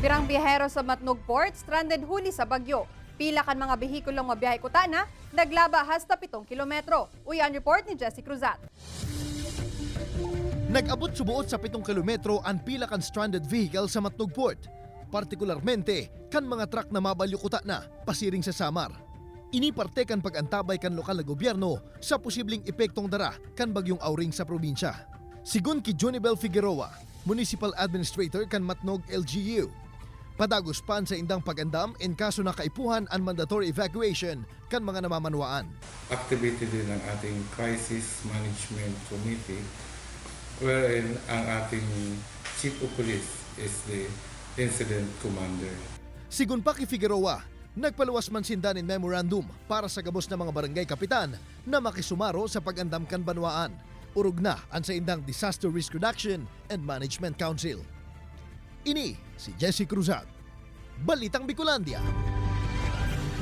Pirang biyahero sa Matnog Port stranded huli sa bagyo. Pila kan mga behikulong mabiyahe kutana, naglaba hasta 7 kilometro. Uyan report ni Jesse Cruzat. Nag-abot subuot sa 7 kilometro ang pila kan stranded vehicle sa Matnog Port. Partikularmente kan mga truck na mabalyo kuta na pasiring sa Samar. Ini parte kan pag-antabay kan lokal na gobyerno sa posibleng epektong dara kan bagyong Auring sa probinsya. Sigun ki Jonibel Figueroa, Municipal Administrator kan Matnog LGU, padagos pan sa indang pagandam in kaso na kaipuhan ang mandatory evacuation kan mga namamanwaan. Activated din ang ating Crisis Management Committee wherein ang ating Chief of Police is the incident commander. Sigun pa ki Figueroa, nagpaluwas man sinda nin memorandum para sa gabos na mga barangay kapitan na makisumaro sa pag-andam kan banwaan. Urog na ang sa indang Disaster Risk Reduction and Management Council. Ini si Jesse Cruzat. Balitang Bicolandia.